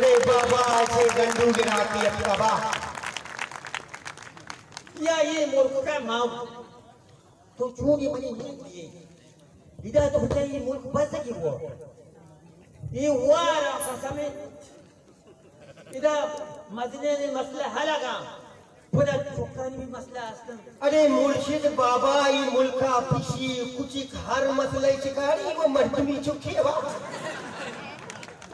اے بابا، چے گنڈو گراتی اتکا با۔ یا اے ملک کا ماؤ۔ تو چونی منی ملک دیے۔ ادا تو بچا اے ملک بس کی ہوا۔ اے وارا قسم۔ ادا مزنیں مسئلہ حل اگا۔ پدا چکانی بھی مسئلہ ہستن۔ ارے مرشد بابا، اے ملکا پشی کچک ہر مسئلہ چکاری، وہ مردمی چکی ہوا۔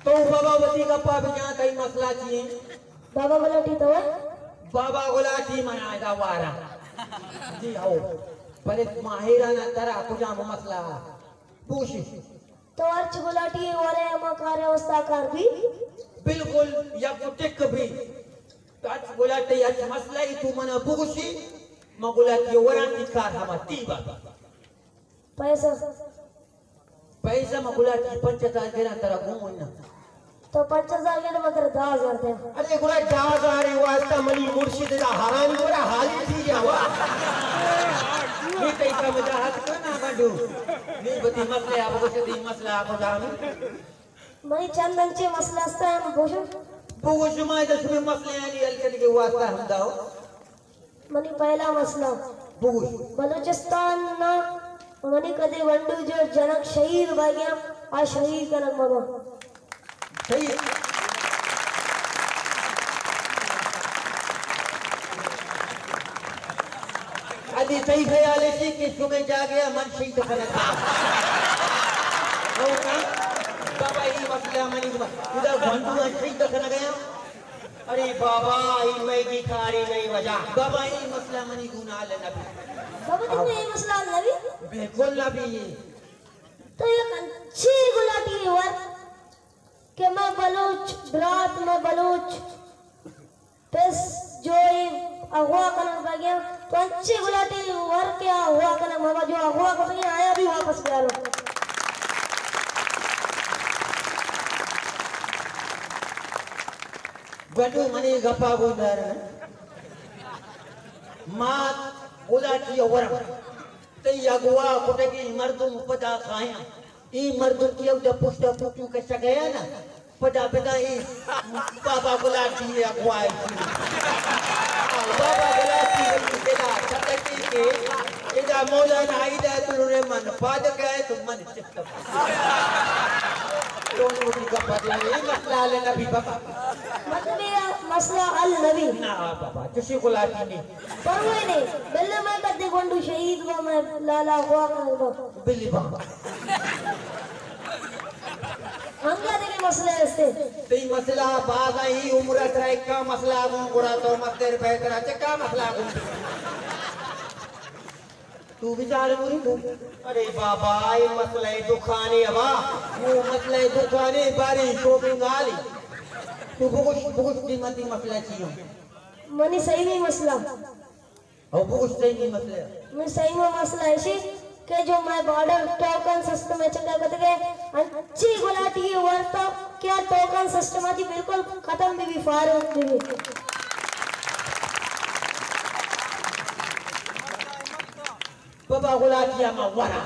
تو بابا وتی گپا بجان، تئی مسئلہ چی ہیں؟ بابا گلاٹی تو ہے؟ بابا گلاٹی من آئیدا وارا۔ جی ہو۔ بلے ماہرانہ ترا کجام مسئلہ ہے؟ بوشی۔ تو ہرچ گلاٹی ورے ہما کار ہے، استا کار بھی؟ بالکل، یک ٹک بھی۔ تو ہرچ گلاٹی، ہرچ مسئلہ ای تو منا بگوشی، ما گلاٹی وران تی کار ہما تی با۔ پیسہ؟ پیسہ ما گلاٹی پنچ ہزار گران ترا گون نہ۔ تو پنچ ہزار گرے، مگر دہ ہزار دے۔ ارے گڑا دہ ہزار واسطہ منی مرشد دا حرام گڑا حالی تھی جاوا۔ نی تئی سمجھا ہت کنا بڈو۔ نی بتی مسئلہ آپ کو دی مسئلہ آپ جانو۔ منی چند انچیں مسئلہ است، ہم بوشم۔ بوشم، ما دس میں مسئلہ یعنی حل کرنے کے واسطہ ہم داؤ۔ منی پہلا مسئلہ۔ بگوش۔ بلوچستان نا منی کدی ونڈو جو جنک شہید بگیا، آ شہید کنک مبا۔ شہید۔ ادی صحیح خیال ہے کہ شمے جاگے من شہید کنک۔ بابا، یہ مسئلہ منی ادا ونڈو شہید کنک گیا۔ ارے بابا، ای مئے بیکاری نہیں وجہ۔ بابا، ای مسئلہ منی گون حل نبی۔ بابا، تمہیں یہ مسئلہ حل نبی؟ بالکل نبی۔ تو یک انچی گلاٹی ور کہ میں بلوچ برات، میں بلوچ پس جو ای اغوا کنن بگیا، تو انچی گلاٹی ور کہ اغوا کنن، ماما جو اغوا کنن، آیا بھی واپس بیارو۔ گڈو منی گپا گوش دار۔ ما گلاٹی ورم۔ تئی اغوا کتگیں مردم پدا کایاں۔ اے مردم کہ اودا پشتا پوٹو کشگ ءَ نا، پدا بدا اے بابا گلاٹی ءِ اغوا ءَ۔ بابا گلاٹی وتی دل ءَ ستکی کہ ادا مولانا ہدایت الرحمن پاد کئے تو من چست۔ تو وتی گپ ءَ دے، اے مسئلہ حل نبی بابا۔ مطلب اے مسئلہ حل نبی؟ نا بابا، چشیں گلاٹی نے۔ پرواہ نے، بلے مئے کدے گونڈو شہید با، مئے لالا اغوا کنگ با۔ بلی بابا۔ انگا دگہ مسئلہ استے۔ تئی مسئلہ باز ءَ، اے عمر ءَ ترا اکا مسئلہ گوں، گڑا تو مستر بہتر ءَ چکا مسئلہ گوں۔ تو بچار مرید۔ ارے بابا، اے مسئلہ دکانے ابا۔ وہ مسئلہ دکانے، بارے شاپنگ آلی۔ تو بگوش، بگوش دی من تئی مسئلہ چی ہوں؟ منی سیمی مسئلہ۔ او بگوش سیمی مسئلہ۔ من سیمی مسئلہ ایشی کہ جو مئے بارڈر ٹوکن سسٹم ءَ چکر کتگ ءَ، انچی گلاٹی ورتا کہ آ ٹوکن سسٹم ءَ چی بالکل ختم بی بی، فارغ بی بی۔ بابا گلاٹی ءَ ما وراں،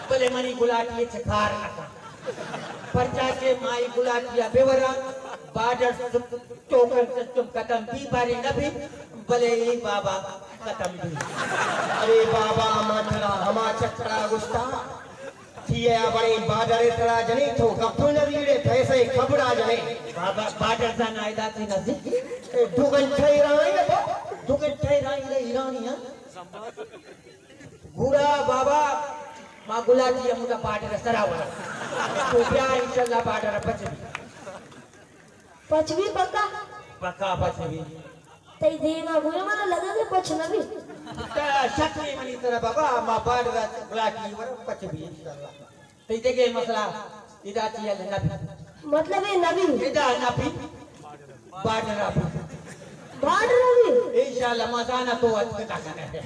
بلے منی گلاٹی ءَ چہ کار نہ کن۔ پرچا کہ ما اے گلاٹی ءَ بہ وراں، بارڈر ٹوکن سسٹم ختم بی بارے نہ بی، بلے اے بابا ختم بی۔ ارے بابا، ما ترا ہما چکر ءَ گوشتا، تئی ءَ بڑے بارڈر ءَ ترا جنے، تو گپ نہ ریڑے، پیسے کبڑا جنے۔ بابا، بارڈر زانا ادا تئی نزدیک۔ اے دو گھنٹہ ایران ہے با۔ دو گھنٹہ ایران ہے، ایرانی ہاں۔ گڑا بابا، ما گلاٹی ہمودا بارڈر سرا ورا۔ تو بیا انشاءاللہ بارڈر پچ بی۔ پچ بی پکا؟ پکا پچ بی۔ تئی دیم ءَ گویا منا لگا کہ پچ نہ بی۔ تا شک نہیں منی طرف بابا، ما بارڈر گلاٹی ورا پچ بی انشاءاللہ۔ تئی دگہ مسئلہ ادا چی حل نہ بی۔ مطلب اے نہ بی؟ ادا نہ بی، بارڈر ءَ بی۔ بارڈر ءَ بی؟ انشاءاللہ، ما زانا تو اتکتا کنے۔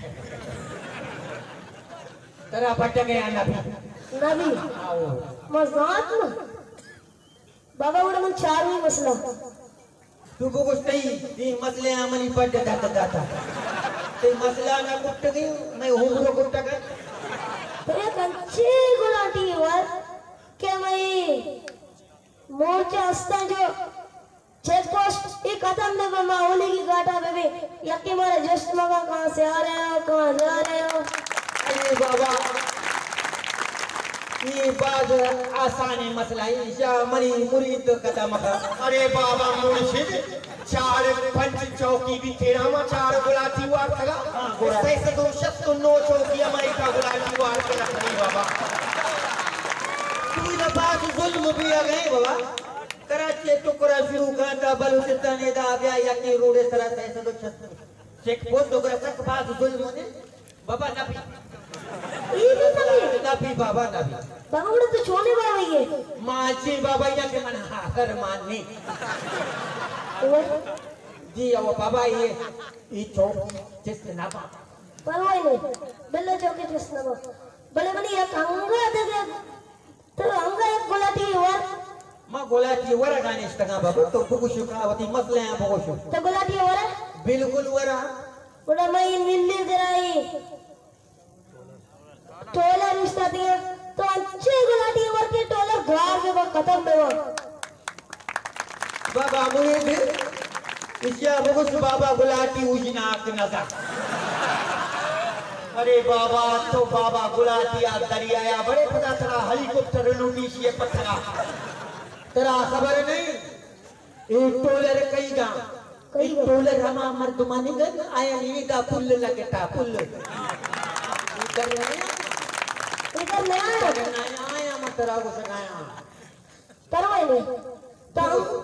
ترا پٹگے نہ بی۔ نہ بی۔ آؤ۔ ما زانت نا۔ بابا، گڑا من چارمی مسئلہ۔ تو بگوش تئی، اے مسئلہ ءَ منی پڈ ءَ دات داتا۔ تئی مسئلہ نہ کٹگی، مئے عمر کٹگ۔ تو یک انچیں گلاٹی ور کہ مئے مورچہ استاں جو چیک پوسٹ ای ختم بہ بہ ما اولی کی گاٹا بہ بہ یکی مارا جست مگا کہاں سے آ رہے ہو، کہاں جا رہے ہو۔ ارے بابا، یہ باز آسان مسئلہ ہے، یا منی مرید ختم کر۔ ارے بابا مرشد، چار پنچ چوکی بھی تیرا ما چار گلاٹی وار تھگا۔ ہاں، گلاٹی۔ سہ سد و شست و نو چوکی ہمائی کا گلاٹی وار کے رکھنی بابا۔ تو یہ باز ظلم بھی آ گئے بابا۔ کراچی ء ٹکرا شروع کاں تا بلوچستان ء دا بیا یکیں روڈ ء سرا سئے سد و شست چیک پوسٹ وغیرہ سک باز ظلم نے بابا نبی۔ اے بھی نبی؟ نبی بابا نبی۔ بابا گڑا تو چونے بابا یہ؟ ماں جی بابا یا کہ من ہر مان نہیں۔ اوہ۔ جی او بابا یہ، یہ چوک چست نبا۔ پروائی نہیں۔ بلے چوکی چست نبا۔ بلے منی یک انگا دے دے۔ تو انگا یک گلاٹی ور۔ ما گلاٹی ورگا نشتگاں بابا، تو بگوشو کا وتی مسئلہ ہیں بگوشو۔ تو گلاٹی ورا؟ بالکل ورا۔ گڑا مئی نلی درائی ٹولر اشتا دیا، تو انچے گلاٹی ور کے ٹولر گار بے با ختم بے با۔ بابا مرید، اشیا بگوش بابا گلاٹی اوژناک نزا۔ ارے بابا، تو بابا گلاٹی آ دریایا بڑے پدا ترا ہیلی کاپٹر لوٹی شیے پتھرا۔ ترا خبر نہیں؟ اے ٹولر کئی گا؟ کئی اے گا؟ ٹولر ہما مردمانی گن آیا نیدا پل لگتا، پل۔ اے کر رہے ہیں؟ اے کر رہے ہیں؟ آیا، آیا، میں ترا کو سکھایا۔ پروائی نہیں۔ تو،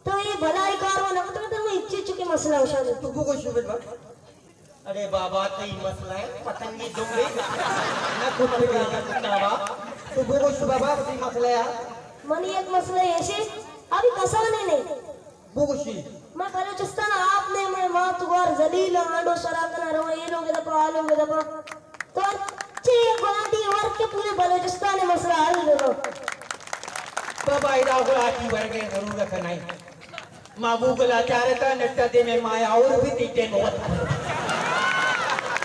تو یہ بھلائی کار و نہ تو میں اچھی چکی مسئلہ ہو شاید۔ تو بگو شو بابا۔ ارے بابا، تئی مسئلہ ہے، پتنگی دنگے۔ نہ کتے کا کتابا۔ تو بگو شو بابا، تئی مسئلہ ہے۔ منی ایک مسئلہ ایشی، ابھی کسانے نہیں۔ بگوشی۔ میں بلوچستان آپ نے میں مات گوار ذلیل آنڈو سرا کنا رو، یہ لوگ دپا، آ لوگ دپا۔ تو اچھے گلاٹی ورک کے پورے بلوچستان مسئلہ حل کرو۔ بابا، ادا گلاٹی ورگے ضرورت نہیں۔ ما گوگل ء چارتا، نٹ ء دیمے مایا اور بھی تی ٹیم وت۔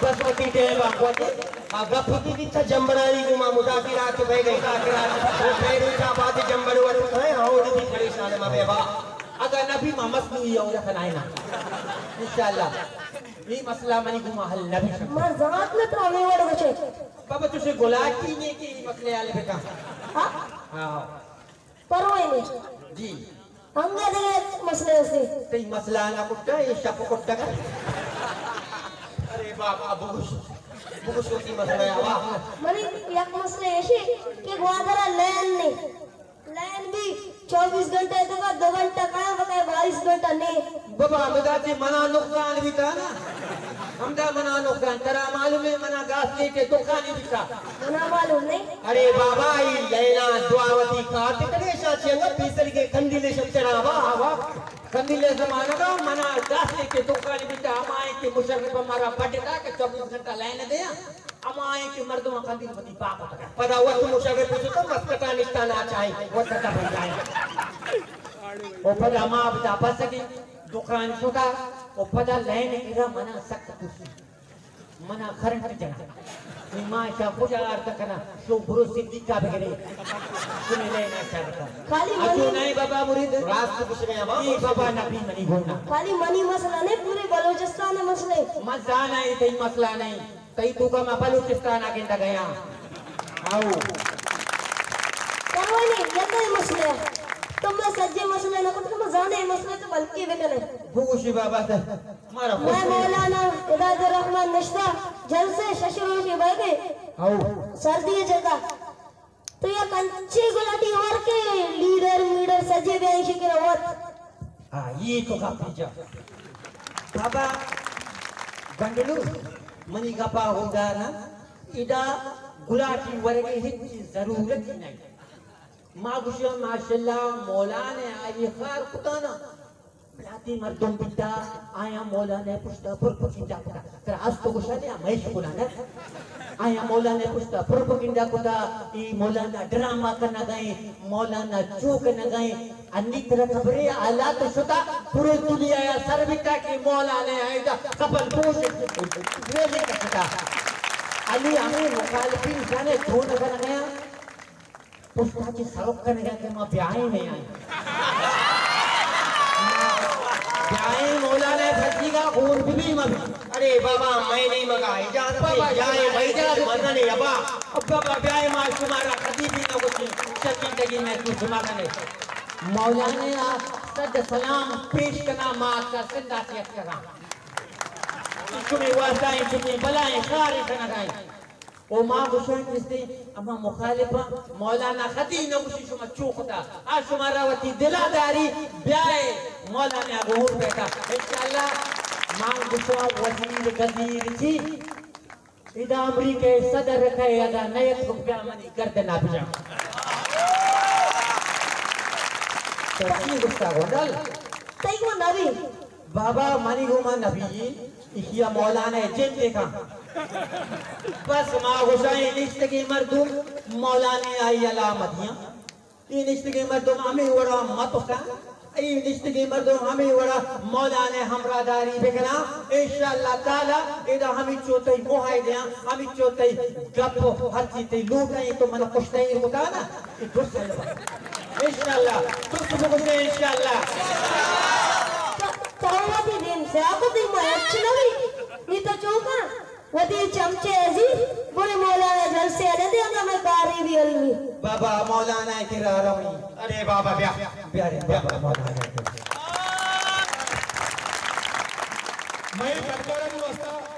بس وتی ٹیم ء وت۔ آ گپ تی بیتا جمبرانی گوما مذاکرات بہ گئے، مذاکرات۔ وہ فیروز آباد جمبر وت کھائے، اور بھی پریشان ما بے با۔ اگر نہ بھی ما مصنوعی اور کھنائے نا۔ انشاءاللہ۔ یہ مسئلہ منی گوما حل نہ بھی سکتا۔ ما ذات میں تو ہمیں وڑ بچے۔ بابا تجھے گلاٹی نے کہ مسئلے حل بکا۔ ہاں؟ ہاں۔ پروائی نہیں۔ جی۔ انگا دگہ مسئلہ استے۔ تئی مسئلہ نہ کٹا، یہ شپ کٹا کا۔ ارے بابا، بگوش، بگوش وتی مسئلہ ہے، واہ۔ منی یک مسئلہ ایشی کہ گوادر لین نہیں۔ لین بھی چوبیس گھنٹہ تو کا دو گھنٹہ کا بقایا بائیس گھنٹہ نہیں۔ بابا، ہمدا تے منا نقصان بیتا نا۔ ہمدا منا نقصان۔ ترا معلوم ہے منا گاس کے تے دکانی بیتا۔ منا معلوم نہیں۔ ارے بابا، ای لینا دعاوتی کارت کنے شا چنگا پیسل کے کندیل شب چڑھا با، با۔ کندیل زمانہ دا منا داسے کے دکان بیتا، ہمائیں کے مشرف ہمارا بڈ دا کہ چوبیس گھنٹہ لائن دے، ہمائیں کے مردم کندیل وتی پاک ہوتا۔ پدا وقت مشرف تو مسکتا نشتا نا چاہے، وقت کا بن جائے۔ او پدا ما بتا پس کے دکان شتا، او پدا لائن کرا منا سخت خوشی۔ منا کرنٹ جنا۔ نی ما شا کجا آرتا کنا، شو برو صدیقہ بگرے۔ تمہیں لینا چاہتا۔ خالی اچھو منی نہیں بابا مرید۔ راست کچھ نہیں بابا۔ اے بابا نبی منی گونا۔ خالی منی مسئلہ نہیں، پورے بلوچستان مسئلہ ہے۔ مزانا ہے تئی مسئلہ نہیں۔ تئی تو کا میں بلوچستان آ گندا گیا۔ آؤ۔ پروائی نہیں، یہ تو مسئلہ ہے۔ تم میں سجے مسئلہ نہ کرتے، تم زانے مسئلہ تو بلکہ بکنے۔ بوشی بابا تے۔ مارا میں خوش مولانا ہدایت الرحمن نشتہ جلسے شش روچے بئیگے۔ ہاؤ۔ سردی جگہ۔ تو یک انچے گلاٹی ورکے لیڈر میڈر سجے بیا ایشی کرا وت۔ ہاں، یہ تو گپ جا۔ بابا گنڈلو، منی گپا ہودا نا، ادا گلاٹی ورگے ہچ ضرورت ہی نہیں۔ ما گوشاں ماشاءاللہ مولانا آئی خار کتانا۔ بلاتی مردم بیتا، آیا مولانا پشتا پر پکنڈا کتا۔ ترا است گوشا دے، ہمیش کنا نہ۔ آیا مولانا پشتا پر پکنڈا کتا، ای مولانا ڈرامہ کنا گئے، مولانا چو کنا گئے۔ انی ترا خبرے حالات شتا، پورے دنیا یا سر بیتا کہ مولانا آئیدا کپل پوش ویلے کشتا۔ علی ہمیں مخالفین جانے دھون بن گیا۔ پشتا چی سڑک کنگا کہ ما بیائیں میں آئیں۔ بیائیں مولانا خطیبا غور ببی مبی۔ ارے بابا، مئے نیمگا اجازت بابا، ہے، بیائیں، مئے اجازت۔ مزن ہے، ابا۔ ابا، بیائیں، ما شمارا خطیبی نہ گوشیں، شرمندگی محسوس مکنے۔ مولانا صد سلام پیش کنا، ما سر سندا سے اتکگاں۔ شمے واسطہ انچکیں بلائیں کارے کنگائیں۔ او ما گوشاں کہ استیں ہما مخالفاں، مولانا خطیب نہ گوشی شما چو خدا۔ آ شمارا وتی دلا داری، بیائے مولانا گوں بیٹا۔ انشاءاللہ ما گوشاں وزیر گزیر چی؟ ادا امریکہ صدر کئے ادا نیت کو بیا منی گردنا بجا۔ تو چی گشتا گونڈل؟ تئی گو نبی۔ بابا، منی گوما نبی، ایشی ء مولانا ء جند ء کن۔ بس ما گوشاں اے نشتگیں مردم مولانا ء آئی علامتیاں۔ اے نشتگیں مردم ہمے وڑا مپکن۔ اے نشتگیں مردم ہمے وڑا مولانا ء ہمراہداری بکناں۔ انشاءاللہ تعالی ادا ہمینچو تئی معاہدیاں، ہمینچو تئی گپ ہرچی تئی لوٹ ایں تو من کشتئی کتا نا۔ انشاءاللہ۔ تو صبح کو سے انشاءاللہ۔ تو، تو وتی دین سے آ کو دین میں اچھ نہ بھی۔ نی تو چوکا۔ وتی چمچے ازی، بولے مولانا جلسے آ دے، ہمیں باری بھی علمی۔ بابا، مولانا کے را روی۔ ارے بابا، بیا۔ بیا رے، بابا، مولانا کے۔ میں دربار میں واسطہ